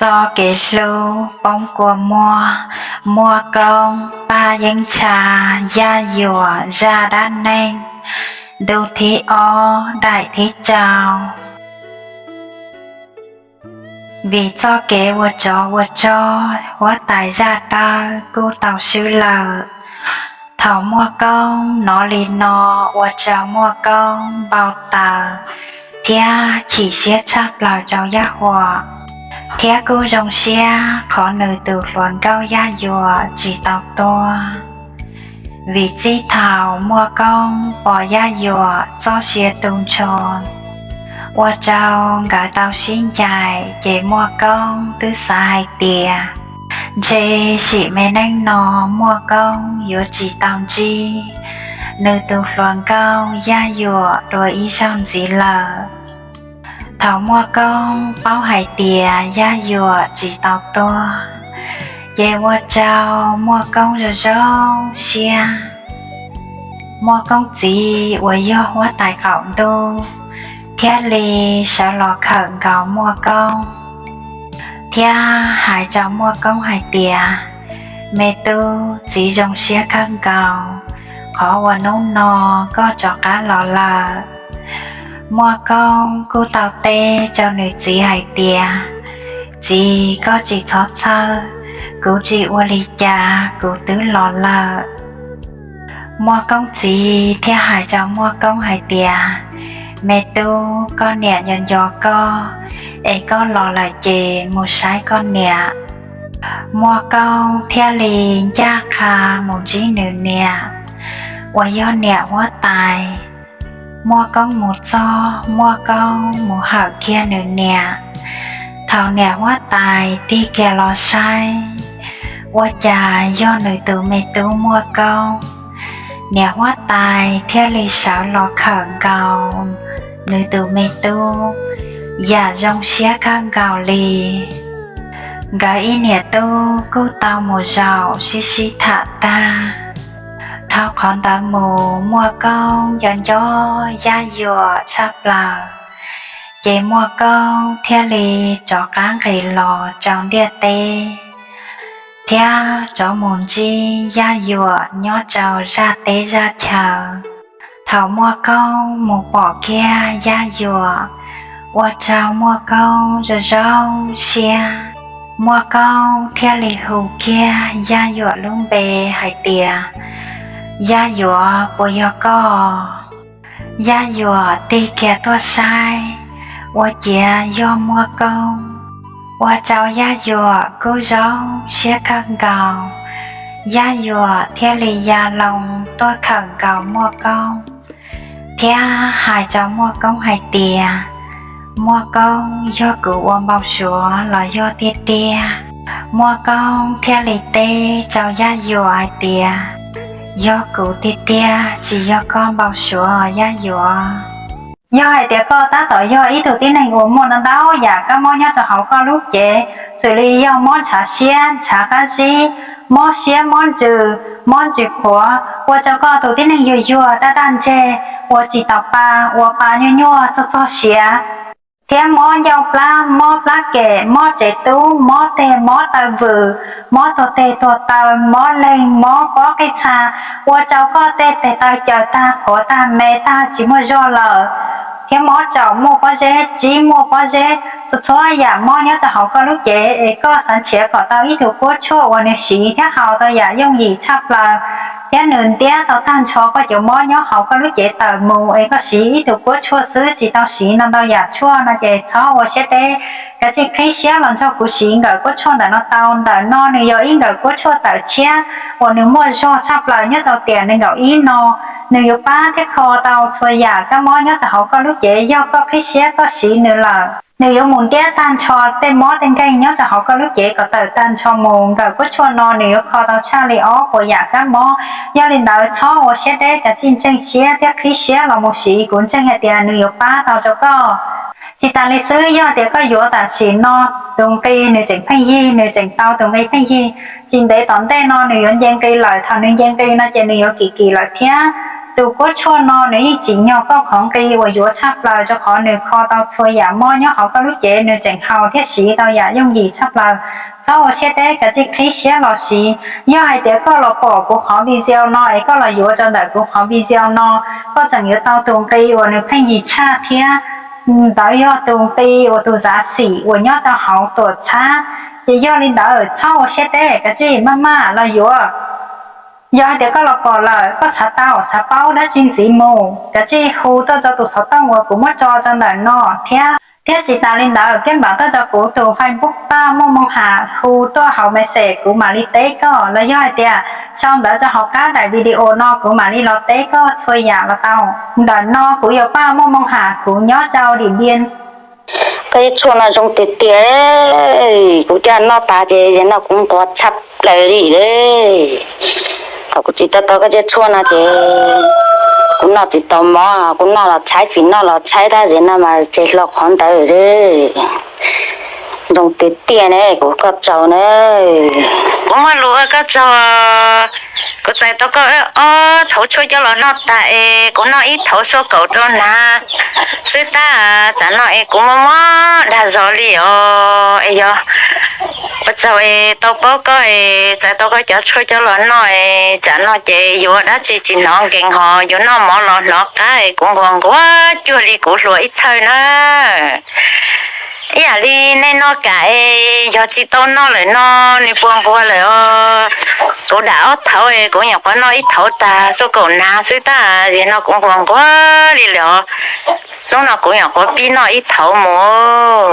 Txoj kev hlub poob kua muag, Muaj Koob, Paj Yeeb Ntsha, Yaj Yuam, zaj dab neeg, ntu thib ob, daim thib rau. Vim txoj kev ua tsov ua rog, huab tais zaj dawb kuj tau swb lawm. Thaum Muaj Koob hnov li no, ua rau Muaj Koob npau taws thiab chim siab tshaj plaws rau Yaj Yuam, thiab kuj zoo siab qhov nws tus hluas nkauj Yaj Yuam tsis tau tuag. Vim txij thaum Muaj Koob pom Yaj Yuam txoj sia tu nrho, ua rau nkawd tau sib ncaim, ces Muaj Koob twb xav hais tias ntshe sim me neej no Muaj Koob yuav tsis tau ntsib nws tus hluas nkauj Yaj Yuam dua ib zaug ntxiv lawm. Thaum Muaj Koob paub hais tias Yaj Yuam tsis tau tuag, ces ua rau Muaj Koob zoo zoo siab. Muaj Koob txiv uas yog huab tais qaum ntuj thiaj li sawv los khawm nkaus Muaj Koob thiab hais rau Muaj Koob hais tias, Me tub, txiv zoo siab kawg nkaus qhov uas hnub no koj rov qab los lawm. Muaj Koob kuj tau teb rau nws txiv hais tias, Txiv, koj tsis txhob txhawj, kuv tsis ua li cas, kuv twb los lawm. Muaj Koob txiv thiaj hais rau Muaj Koob hais tias, Me tub, koj niam nco nco koj, es koj los lawm ces mus saib koj niam. Muaj Koob thiaj li ncaj qha mus ntsib nws niam uas yog niam huab tais. Muaj Koob mus txog, Muaj Koob mus hawm kiag nws niam. Thaum niam huab tais tig kiag los saib, ua cas yog nws tus me tub Muaj Koob. Niam huab tais thiaj li sawv los khawm nkaus nws tus me tub yam zoo siab kawg nkaus li. Nkawd ib niam tub kuj tau mus zaum sib sib tham tag. Dhau qhov ntawd mus Muaj Koob nco nco Yaj Yuam tshaj plaws, ces Muaj Koob thiaj li rov qab nqis los rau ntiaj teb thiab rov mus ntsib Yaj Yuam nyob rau zaj teb zaj chaw. Thaum Muaj Koob mus pom kiag Yaj Yuam, ua rau Muaj Koob zoo zoo siab. Muaj Koob thiaj li hu kiag Yaj Yuam lub npe hais tias, Yaj Yuam, puas yog koj? Yaj Yuam tig kiag tuaj saib, ua ciav yog Muaj Koob, ua rau Yaj Yuam kuj zoo siab kawg nkaus. Yaj Yuam thiaj li ya loo tuaj khawm nkaus Muaj Koob thiab hais rau Muaj Koob hais tias, Muaj Koob, yog kuv ua npau suav los yog tiag tiag? Muaj Koob thiaj li teb rau Yaj Yuam hais tias, Yog kuv tiag tiag, tsis yog koj npau suav, Yaj Yuam. Yog hais tias koj tab tom yog ib tug tib neeg uas muaj ntau ntau yam kab mob nyob rau hauv koj lub cev, xws li yog mob ntshav siab ntshav qab zib, mob siab mob ntsws, mob ntsws qhuav, ua rau koj tus tib neeg yuag yuag daj daj ntseg, ua tsis taus pa, ua pa nyuaj nyuaj txog txog siav, thiab mob ncauj plab, mob plab kem, mob tsev tub, mob teg mob taw vwm, mob tuag teg tuag taw, mob leeg, mob pob qij txha, ua rau koj tej tes taw caws tag, qhuav tag, me tag, tsis muaj zog lawm, thiab mob tsaum muaj pob zeb, tsib muaj pob zeb, txhua txhua yam mob nyob rau hauv koj lub cev, es koj xav nrhiav kom tau ib tug kuab tshuaj uas nws siv thiab haus tau yam yooj yim tshaj plaws, thiab nws ntiab tau tag nrho koj cov mob nyob hauv koj lub cev tawm mus, es koj siv ib tug kuab tshuaj xwb tsis tau siv ntau ntau yam tshuaj no ces txhob ua siab deb, kav tsij qhib siab los nrog kuv siv nkawm kuab tshuaj ntawm no tau. Ntawm no nws yog ib nkawm kuab tshuaj tawm tshiab uas nws muaj zog tshaj plaws nyob rau tiam nees nkaum ib no. Nws yuav pab thiab kho tau txhua yam kab mob nyob rau hauv koj lub cev, yog koj qhib siab koj siv nws lawm, nws yuav mus ntiab tag nrho tej mob tej nkeeg nyob rau hauv koj lub cev kom tawm tag nrho mus. Nkawm kuab tshuaj no nws yuav kho tau tshaj li ob puas yam kab mob. Yog li ntawd txhob ua siab deb, kav tsij ntseeg siab thiab qhib siab los mus siv, kuv ntseeg hais tias nws yuav pab tau rau koj. Tsis tas li xwb, yog tias koj yuav tam sim no, tus nqi nws tseem pheej yig, nws tseem tau tus nqi pheej yig, tsis ntev tom ntej no nws yuav nce nqi lawm. Thaum nws nce nqi no ces nws yuav kim kim lawm thiab. Tus kuab tshuaj no nws yeej tsim nyog koj qhov nqi uas yuav tshaj plaws, rau qhov nws kho tau txhua yam mob nyob hauv koj lub cev, nws tseem haus thiab siv tau yam yooj yim tshaj plaws. Txhob ua siab deb, kav tsij qhib siab los siv. Yog hais tias koj los pom kuv qhov video no es koj los yuav rau ntawm kuv qhov video no, koj tseem yuav tau tus nqi uas nws pheej yig tshaj thiab. Ntawd yog tus nqi uas tus zav xim uas nyob rau hauv tuam txhab. Ces yog li ntawd txhob ua siab deb, kav tsij maj maj los yuav. Yog hais tias koj los pom lawm, koj xav tau xav paub dab tsi ntxiv mus, kav tsij hu tuaj rau tus xov tooj uas kuv muab tso rau ntawm no thiab. Thiab tsis tas li ntawd, pab npam tuaj rau kuv tus Facebook Paj Muaj Moo Ham, hu tuaj hauv message kuv mam li teb koj, los yog hais tias sau ntawv rau hauv qab daim video no kuv mam li los teb koj txhua yam los tau. Ntawm no kuv yog Paj Muaj Moo Ham, kuv nyob rau Dim Npiab. Koj cov tshuaj no zoo tiag tiag, kuv coj noj tas ces yog no kuv nquag tshaj plaws li lawm. Thaum kuv tsis tau tau koj cov tshuaj no ces kuv noj tsis tau mov, kuv noj los tshaib, tsis noj los tshaib, tab sis no mas ces hlo qhov ntawd li. Zoo tiag tiag ne, kuv koj tsaug na. Kuv muaj lus ua koj tsaug. Kuv txais tau koj ob thaum tshuaj coj los noj tas es kuv noj ib thaum xuaj kaum rau hnav xwb tab, tsam no es kuv mob mob dag zog li os. Es yog ua tsaug es tau paub koj es txais tau koj cov tshuaj coj los noj es tsam no ces yuav dab tsi tsis hnov nkees hos yuav noj mov los hnov qab es kuv nquag nquag cuag li kuv hluas ib thawj na. Ib yam li nej noj kam es yog tsis tau noj lawm no nws puas nquag lawm os. Kuv dam ob thaum es kuv nyuam qhuav noj ib thaum tag xuaj kaum hnav xwb tab, yog no kuv nquag nquag li lawm os. Hnub no kuv nyuam qhuav pib noj ib thaum mus.